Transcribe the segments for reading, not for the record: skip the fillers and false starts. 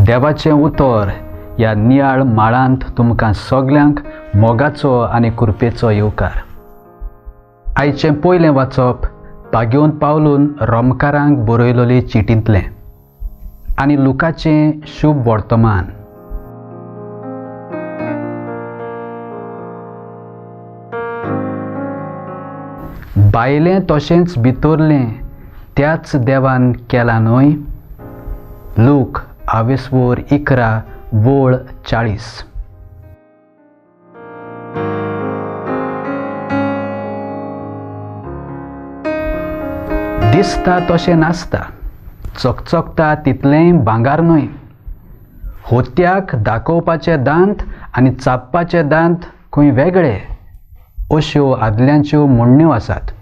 देवाचें उतर ह्या नियाळ माळांत तुमकां सगल्यांक मोगाचो आनी कृपेचो येवकार. आयचें पयलें वाचप भाग्योवन पावलून रोमकारांक बरयलोले चिटींतलें आनी लुकाचें शुभ वर्तमान. भायलें तशेंच भितरलें त्याच देवान केलां न्हय. लूक आवेसवोर 11 वोळ 40. दिसता तशें नासता, चकचकता तितलेंय भांगर न्हय. होत्याक दाखोवपाचे दांत आनी चाबपाचे दांत खंय वेगळे अश्यो आदल्यांच्यो म्हणण्यो आसात.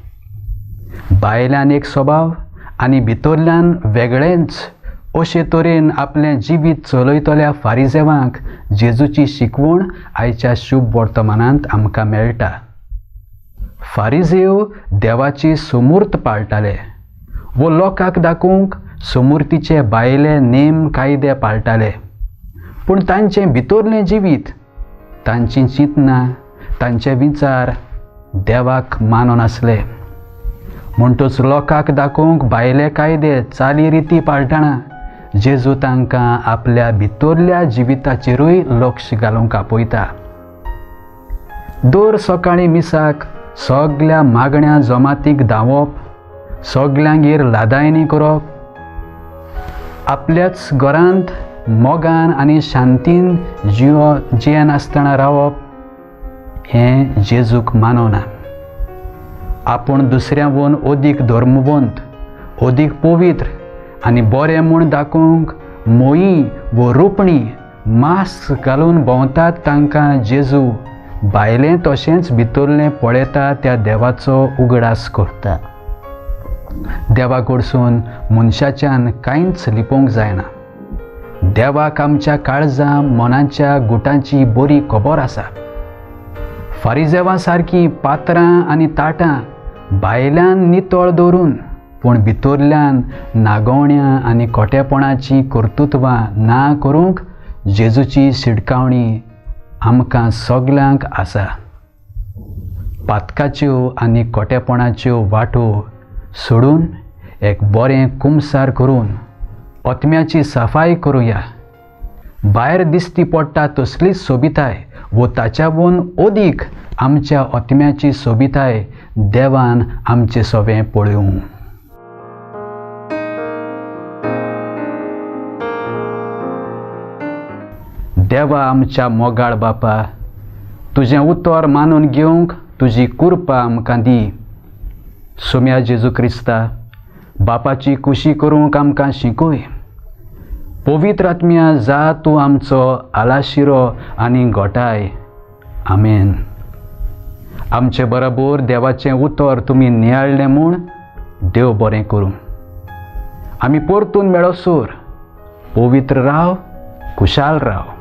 भायल्यान एक स्वभाव आनी भितरल्यान वेगळेंच अशे तरेन आपलें जिवीत चलयतल्या फारिजेवांक जेजूची शिकवण आयच्या शुभ वर्तमानांत आमकां मेळटा. फारिजेव देवाची सुमूर्त पाळटाले वो लोकांक दाखोवंक सुमुर्तीचे भायले नेम कायदे पाळटाले, पूण तांचें भितरलें जिवीत, तांचीं चिंतनां, तांचे विचार देवाक मानून आसले. म्हणटच लोकांक दाखोवंक भायले कायदे चाली रिती पाळटना जेजू तांकां आपल्या भितरल्या जिविताचेरूय लक्ष घालूंक आपयता. दर सकाळीं मिसाक सगल्या मागण्या जमातीक धांवप, सगल्यांगेर लादायनी करप, आपल्याच घरांत मोगान आनी शांतीन जियेनासतना रावप हें जेजूक मानवना. आपूण दुसऱ्यावन अदीक धर्मवंत, अदीक पवित्र आनी बरें म्हूण दाखोवंक मोयी वो रुपणी मास्क घालून भोंवतात तांकां जेजू भायलें तशेंच भितरलें पळयता त्या देवाचो उगडास करता. देवा कडसून मनशाच्यान कांयच लिपोवंक जायना. देवाक आमच्या काळजा मनाच्या गुटांची बरी खबर आसा. फारिजेवां सारकीं पात्रां आनी ताटां भायल्यान नितळ दवरून पूण भितरल्यान नागोवण्या आनी खोटेपणाचीं कर्तृत्वां ना करूंक जेजूची शिडकावणी आमकां सगल्यांक आसा. पातकाच्यो आनी खोटेपणाच्यो वाटो सोडून एक बरें कुमसार करून आत्म्याची सफाई करुया. भायर दिसती पडटा तसलीच सोबिताय वो ताच्यावून अदीक आमच्या आत्म्याची सोबिताय देवान आमचे सोबें पळोवं. देवा आमच्या मोगाळ बापा, तुजें उतर मानून घेवंक तुजी कृपा आमकां दी. सोम्या जेजू क्रिस्ता, बापाची कुशी करूंक आमकां शिकय. पवित्र आत्म्या जा तूं आमचो आलाशिरो आनी गोठाय. आमेन. आमचे बरोबर देवाचें उतर तुमी नियाळ्ळें म्हूण देव बरें करूं. आमी परतून मेळोसर पवित्र राव, खुशाल राव.